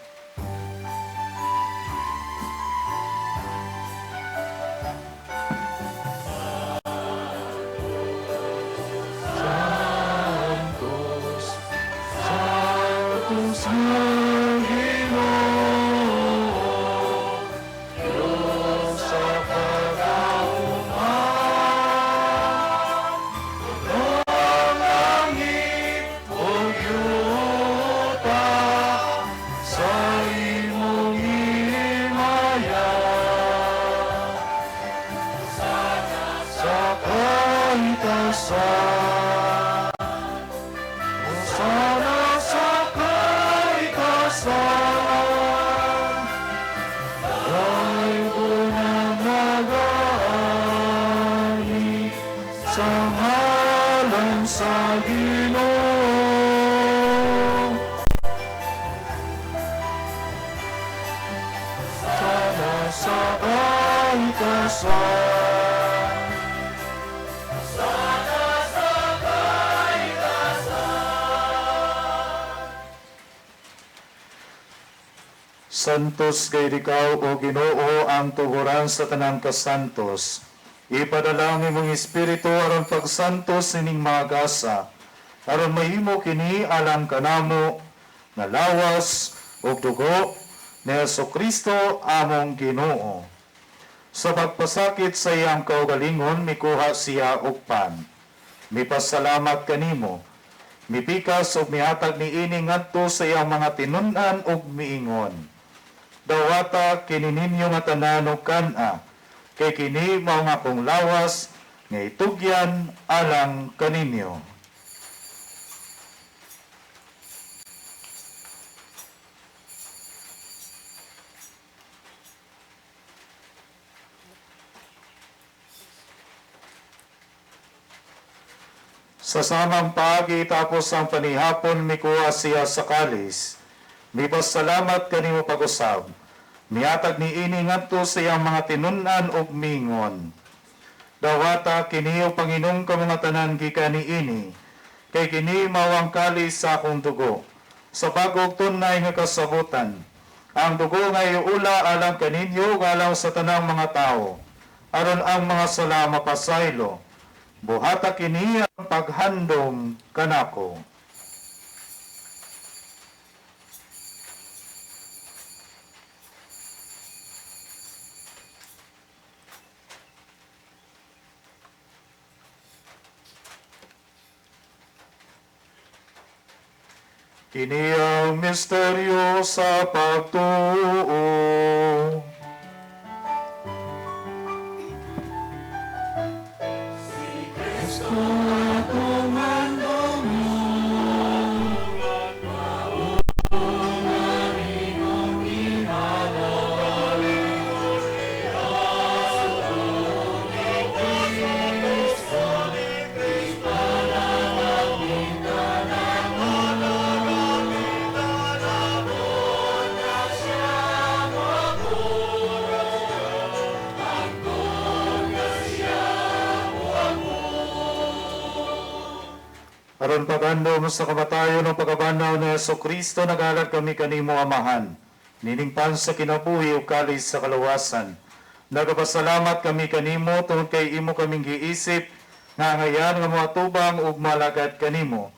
Santos, Santos nga Ginoo, Diyos sa pagkauma, puno ang langit ug yuta sa imong himaya. Sa kahitasan, Hosana sa kahitasan, Daygon ang nagaani sa ngalan sa Ginoo. Sana sa kahitasan. Santos kay ikaw, O Ginoo, ang tuguran sa tanang kasantos. Ipadala ang imong espiritu aron pagsantos sining mga gasa, aron mahimo kini alang kanamo nga lawas ug dugo ni Hesukristo among Ginoo. Sa pagpasakit sa iyang kaugalingon, mikuha siya og pan. Mipasalamat kanimo. Mipikas ug mihatag niini ngadto sa iyang mga tinun-an ug miingon: "Dawata kini ninyo nga tanan og kan-a, kay kini mao ang akong lawas nga itugyan alang kaninyo." Sa samang paagi, tapos ang panihapon, mikuha siya sa kalis. Mipasalamat kanimo pag-usab. Mihatag niini ngadto sa iyang mga tinun-an ug mingon: "Dawata kini ug panginom kamo nga tanan gikan niini, kay kini mao ang kalis sa akong dugo, sa bag-ong tunay nga kasabutan. Ang dugo nga iula alang kaninyo ug alang sa tanang mga tawo, aron ang mga sala mapasaylo. Buhata kini ang paghandom kanako." Kini ang misteryo sa pagtuo. Si Kristo atong handumon, mao nga imong gihalad. Ni Kristo, pananagutan Aron paghandom sa kamatayon ug pagkabanhaw ni Hesukristo, naghalad kami kanimo, Amahan, nining pan sa kinabuhi ug kalis sa kaluwasan. Nagapasalamat kami kanimo tungod kay imo kaming giisip nga angayan nga moatubang ug malagad kanimo.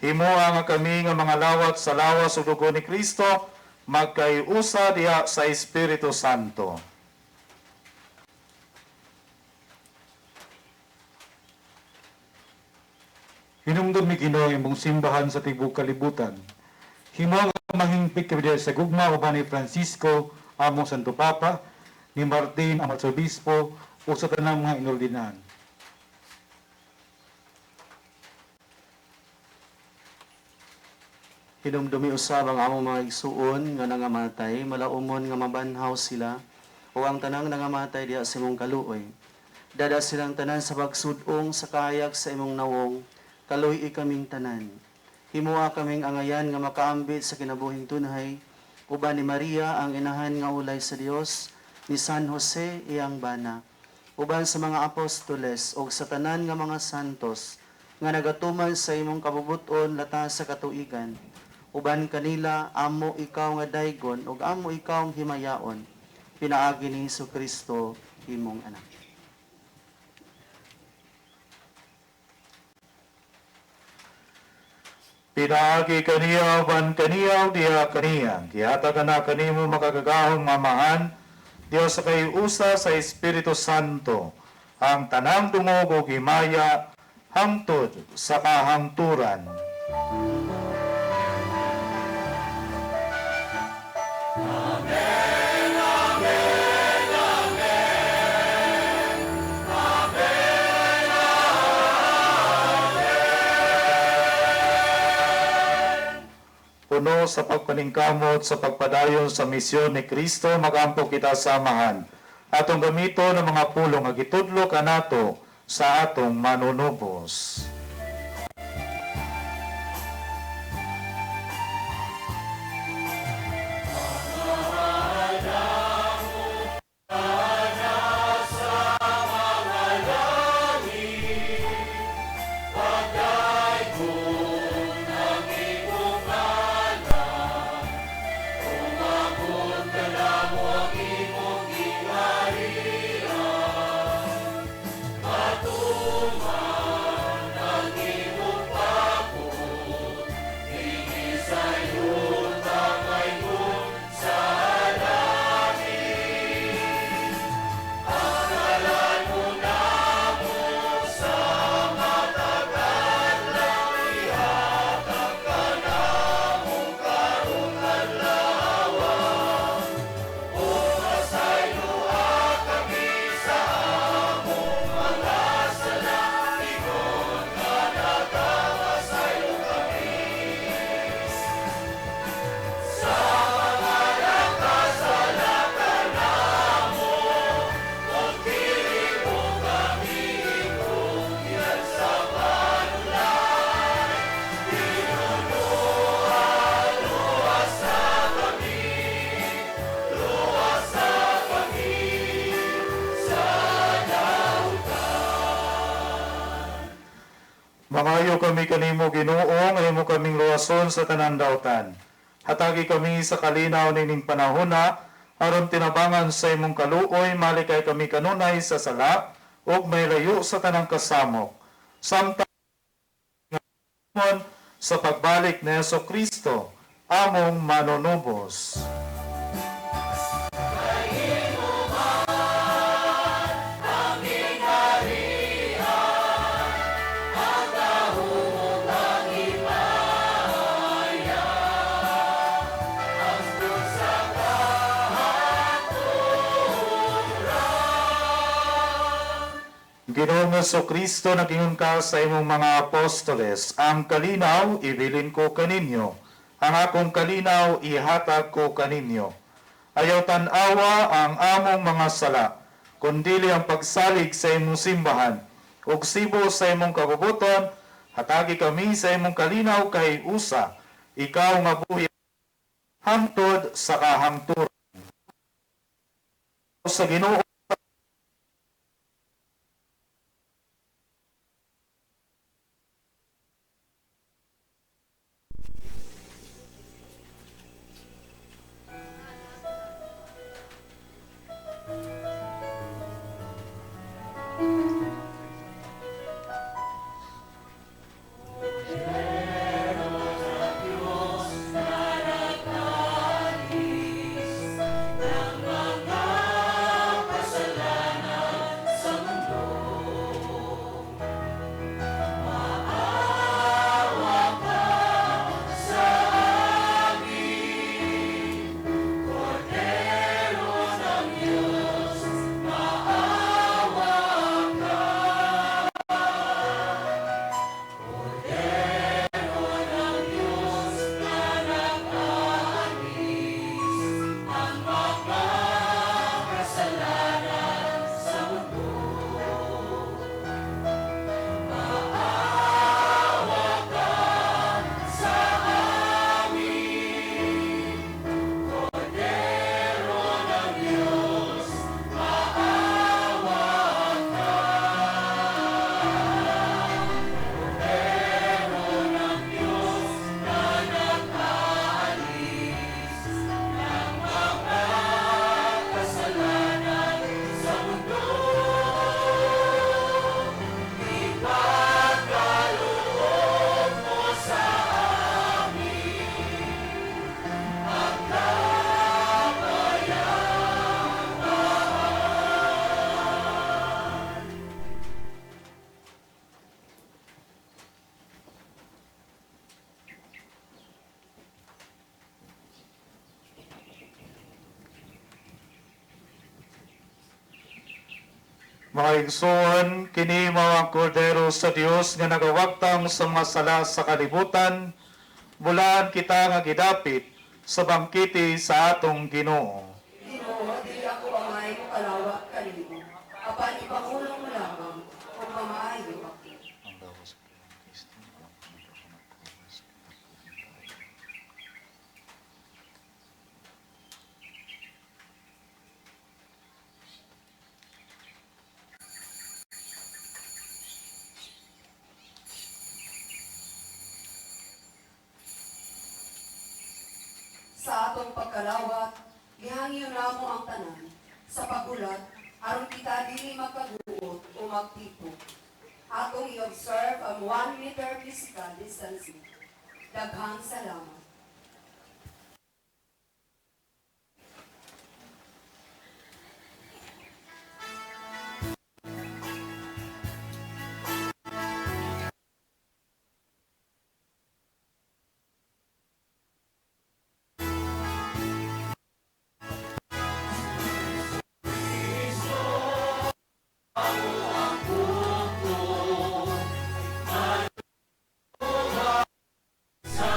Himoa nga kami nga mga lawat sa lawas ug dugo ni Kristo magkaiusa diha sa Espiritu Santo. Hinumdom mi, Ginoo, ang imong simbahan sa tibuok kalibutan. Himo nga mahingpit kami diha sa gugma uban ni Francisco among Santo Papa, ni Martin ang Arsobispo ug sa tanang mga inordinahan. Hinumdumi usab ang among mga igsuon nga nangamatay, malaumon nga mabanhaw sila, o ang tanang nangamatay diha sa imong kaluoy. Dada silang tanan sa pagsudong sa kahayag sa imong nawong, kaluy kaming tanan. Himoa kaming angayan nga makaambit sa kinabuhing tunhay, uban ni Maria ang inahan nga ulay sa Dios, ni San Jose iyang bana, uban sa mga apostoles og sa tanan nga mga santos nga nagatuman sa imong kabubuton lata sa katuigan. Uban kanila amo ikaw nga daygon ug amo ikaw ang himayaon, pinaagi ni Hesukristo imong anak. Pinaagi kaniya uban kaniya diha kaniya, gihatag na kanimo makagagahom nga Amahan, Dios sa kay usa sa Espiritu Santo, ang tanang dungog ug himaya hangtod sa kahangturan. Amen, Amen, Amen. Amen, Amen. Puno sa pagpaningkamot sa pagpadayon sa misyon ni Kristo, magampo kita sa Amahan. Atong gamito ng mga pulong nga gitudlo kanato sa atong manunubos. Mangayo kami kanimo Ginoo, nga imo kaming luwason sa tanang dautan. Hatagi kami sa kalinaw nining panahona, aron tinabangan sa imong kaluoy, malikay kami kanunay sa sala, ug may layo sa tanang kasamok. Samtang sa pagbalik ni Hesukristo, among manunubos. Ginoong Kristo, nagingon ka sa imong mga apostoles, ang kalinaw ibilin ko kaninyo, ang akong kalinaw ihatag ko kaninyo. Ayaw tan-awa ang among mga sala, kundili ang pagsalig sa imong simbahan, ug sibo sa imong kabubuton, hatagi kami sa imong kalinaw kay usa, ikaw nga buhi hangtod sa kahangturan. Sa Ginoo Ng mga Mga igsoon, kini mao ang kordero sa Dios nga nagawagtang sa mga sala sa kalibutan, bulaan kita nga gidapit sa bangkete sa atong Ginoo. Ginoo, dili ako angay mokalawat kanimo, apan ipangulong mo lamang ug mamaayo ako. Sa atong pagkalawat, gihangyo namo ang tanan sa paghulat aron kita dili magkaguot o magtipok. Atong i-observe ang 1 meter physical distancing. Daghang salamat. Sa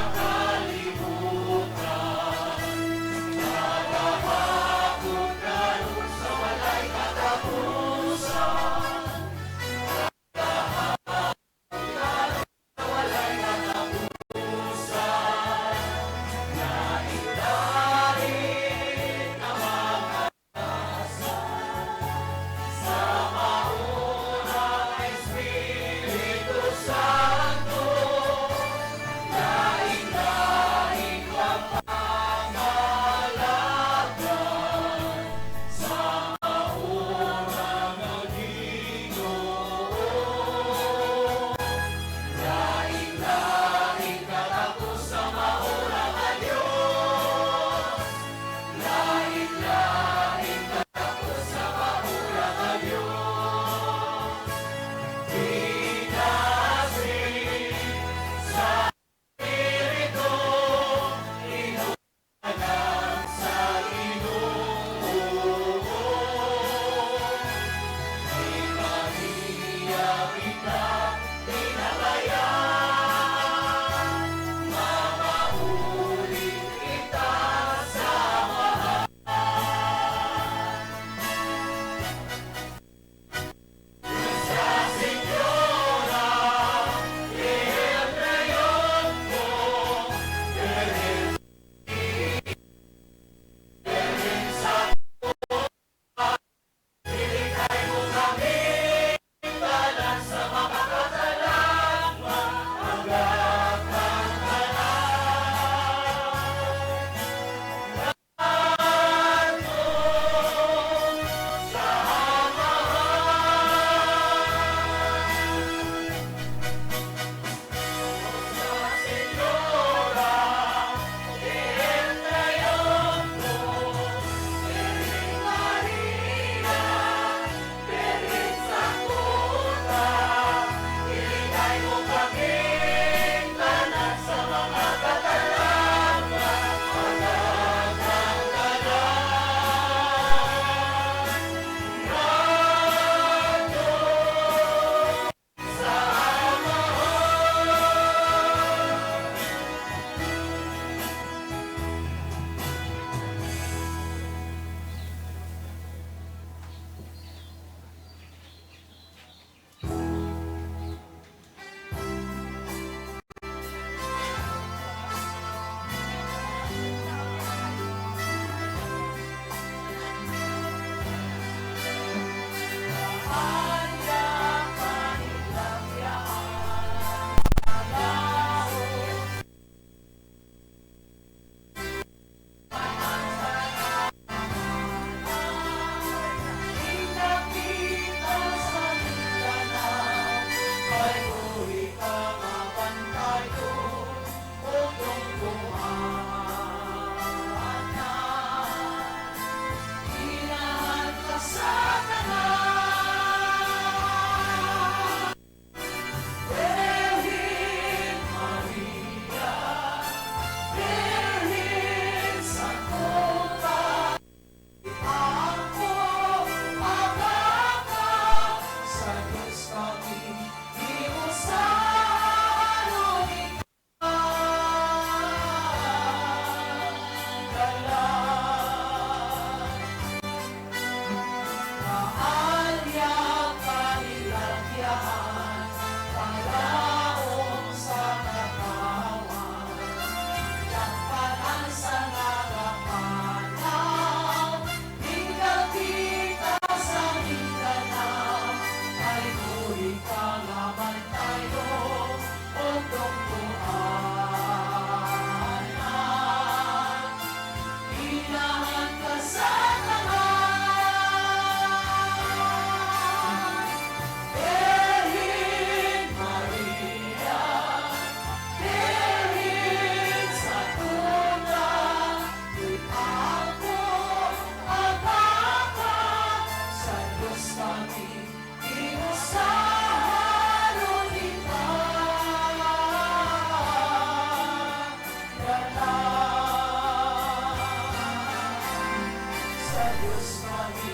Diyos kami,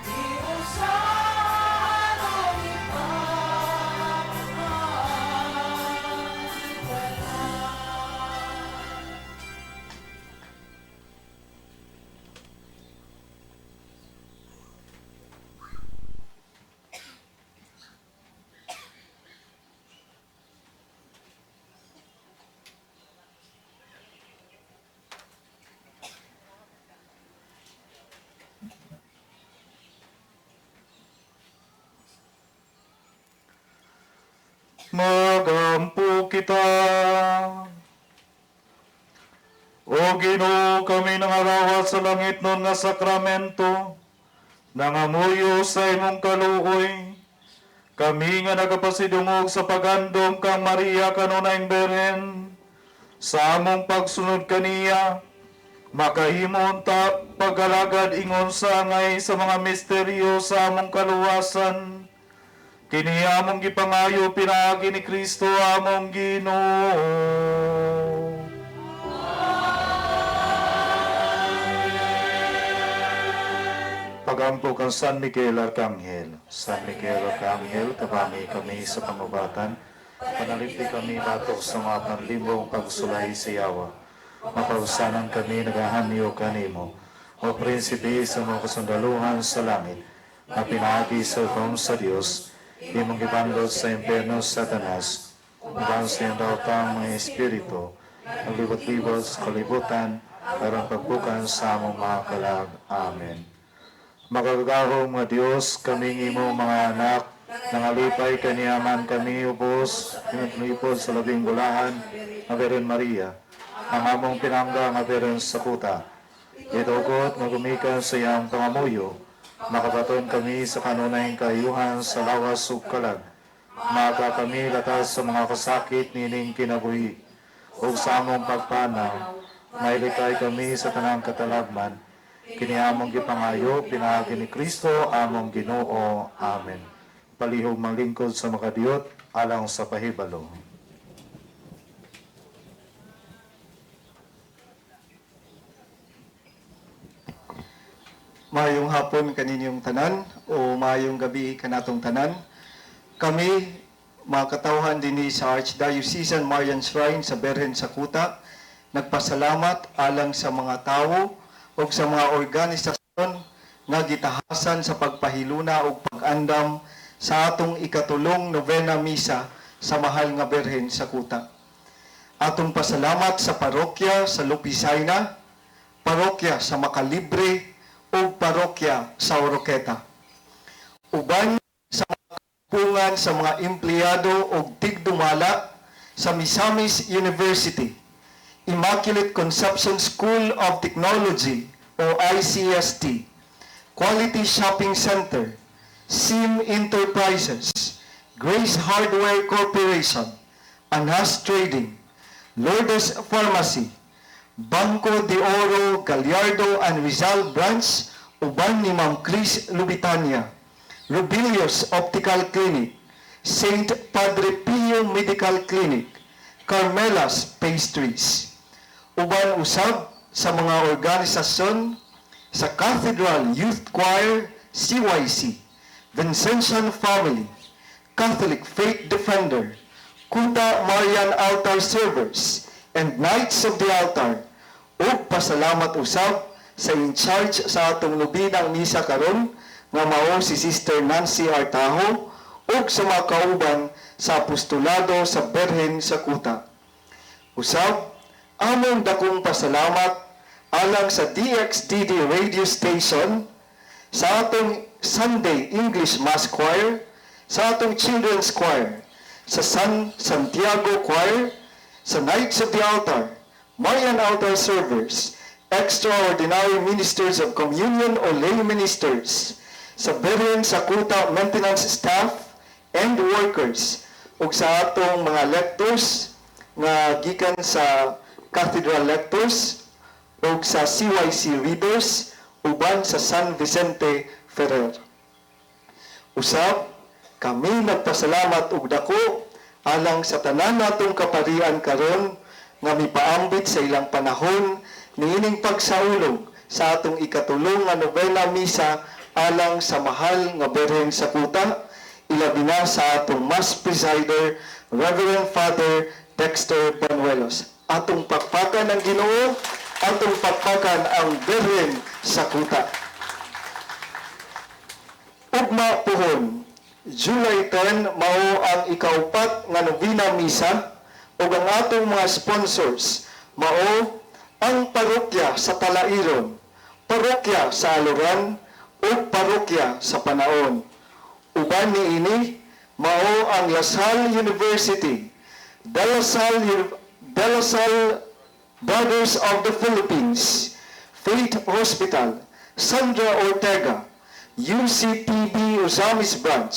imo sa atong ipangatanan. Magampo kita. O Ginoo, kami nangarawat sa langit nun nga sakramento, nangamuyo sa imong kaluoy. Kami nga nagapasidungog sa pagandom kang Maria kanunayng Berhen, sa among pagsunod kaniya, makahimo unta paggalagad ingon sa angay sa mga misteryo sa among kaluwasan. Kini among gipangayo pinaagi ni Kristo among Ginoo. Pagampo kang San Miguel Arcangel. San Miguel Arcangel, tabangay kami sa pangubatan. Panalipdi kami batok sa mga panlimbong pagsulay sa yawa. Mapausanan kami nagahanyo kanimo. O prinsipe sa mga kasundaluhan sa langit, na pinaagi sa hukom sa Dios, imong gibanlot sa impyerno Satanas, uban sa iyang daotang mga espiritu, naglibot-libot sa kalibutan, aron pagbukan sa among mga kalag. Amen. Makagagahom nga Dios, kaming imong mga anak, nangalipay kaniyaman kami ubos, lipod sa labing bulahan, nga Birhen Maria, ang among pinangga nga Birhen sa kuta. Itugot nga gumikan sa iyang pangamuyo, makabaton kami sa kanunayng kaayuhan sa lawas ug kalag. Maka kami latas sa mga kasakit nining kinabuhi, ug sa among pagpanaw, mailikay kami sa tanang katalagman. Kini among gipangayo pinaagi ni Kristo among Ginoo. Amen. Palihog manglingkod sa makadiyot alang sa pahibalo. Maayong hapon kaninyong tanan o maayong gabi kanatong tanan. Kami mga katawhan dinhi sa Archdiocesan Marian Shrine sa Berhen sa Kuta, nagpasalamat alang sa mga tawo o sa mga organisasyon nga gitahasan sa pagpahiluna ug pag-andam sa atong ikatulong novena misa sa Mahal nga Berhen sa Kuta. Atong pasalamat sa parokya sa Lupisayna, parokya sa Makalibre ug parokya sa Oroqueta. Uban sa mga kapungan sa mga empleyado ug tigdumala sa Misamis University, Immaculate Conception School of Technology o ICST, Quality Shopping Center, SIM Enterprises, Grace Hardware Corporation, Anas Trading, Lourdes Pharmacy, Banco de Oro, Gallardo and Rizal Branch, uban ni Ma'am Chris Lubitania, Rubilios Optical Clinic, St. Padre Pio Medical Clinic, Carmela's Pastries. Uban usab sa mga organisasyon sa Cathedral Youth Choir, CYC, Vincentian Family, Catholic Faith Defender, Kuta Marian Altar Servers, and Knights of the Altar. Ug pasalamat usab sa in charge sa atong nobinang misa karon nga mao si Sister Nancy Artajo ug sa mga kauban sa apostolado sa Berhen sa Kuta. Usab, among dakong pasalamat alang sa DXDD radio station, sa atong Sunday English Mass Choir, sa atong Children's Choir, sa San Santiago Choir, sa Knights of the Altar, Marian Altar Servers, Extraordinary Ministers of Communion o Lay Ministers, sa Berhen sa Kuta Maintenance Staff and Workers, ug sa atong mga lectors nga gikan sa Cathedral Lectors ug sa CYC Readers uban sa San Vicente Ferrer. Usab, kami nagpasalamat og dako alang sa tanan natong kaparian karon nga mipaambit sa ilang panahon niining pagsaulog sa atong ikatulong nga nobena misa alang sa mahal nga Birhen sa Kuta, ilabi na sa atong Mass Presider, Reverend Father Dexter Banuelos. Atong pakpakan ang Ginoo, atong pakpakan ang Birhen sa Kuta. Ugma puhon, July 10 mao ang ikaupat nga nobena misa ug ang atong mga sponsors mao ang parokya sa Talairon, parokya sa Aluran ug parokya sa Panaon. Uban niini mao ang La Salle University, De La Salle Brothers of the Philippines, Faith Hospital, Sandra Ortega, UCPB Ozamis Branch,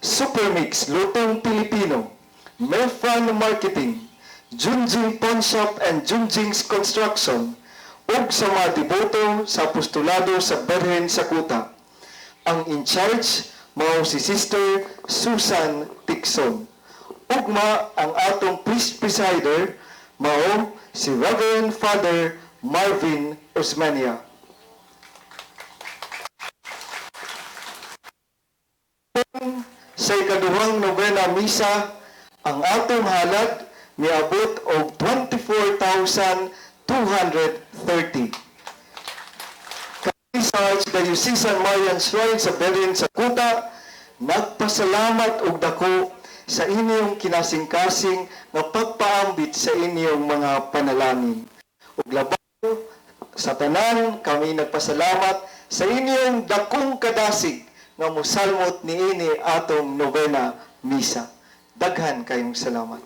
Supermix Lutong Pilipino, Melfran Marketing, Junjing Pawnshop and Junjing's Construction, ug sa mga deboto sa apostolado sa Birhen sa Kuta. Ang in charge mao si Sister Susan Tixon. Ugma ang atong priest presider mao si Reverend Father Marvin Osmania. Sa ikaduhang nobena misa, ang atong halad miabot og 24,230. Kami sa Archdiocesan Marian Shrine sa Birhen sa Kuta, nagpasalamat og dako sa inyong kinasingkasing nga pagpaambit sa inyong mga panalangin. Ug labaw sa tanan, kami nagpasalamat sa inyong dakong kadasig nga musalmot niini atong nobena misa. Daghan kayong salamat.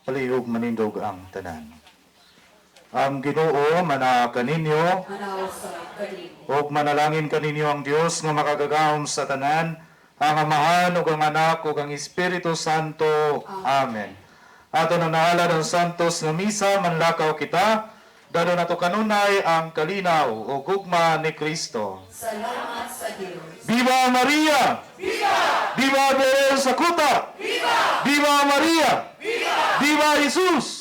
Palihog manindog ang tanan. Ang Ginoo mana kaninyo ug manalangin kaninyo ang Dios nga makagagahom sa tanan, ang Amahan ug ang Anak ug ang Espiritu Santo. Amen. Ato nang nahalad ang santos nga misa, manlakaw kita, dalo nato kanunay ang kalinaw o gugma ni Kristo. Salamat sa Diyos. Viva Maria! Viva! Viva Birhen sa Kuta! Viva! Viva Maria! Viva! Viva Jesus!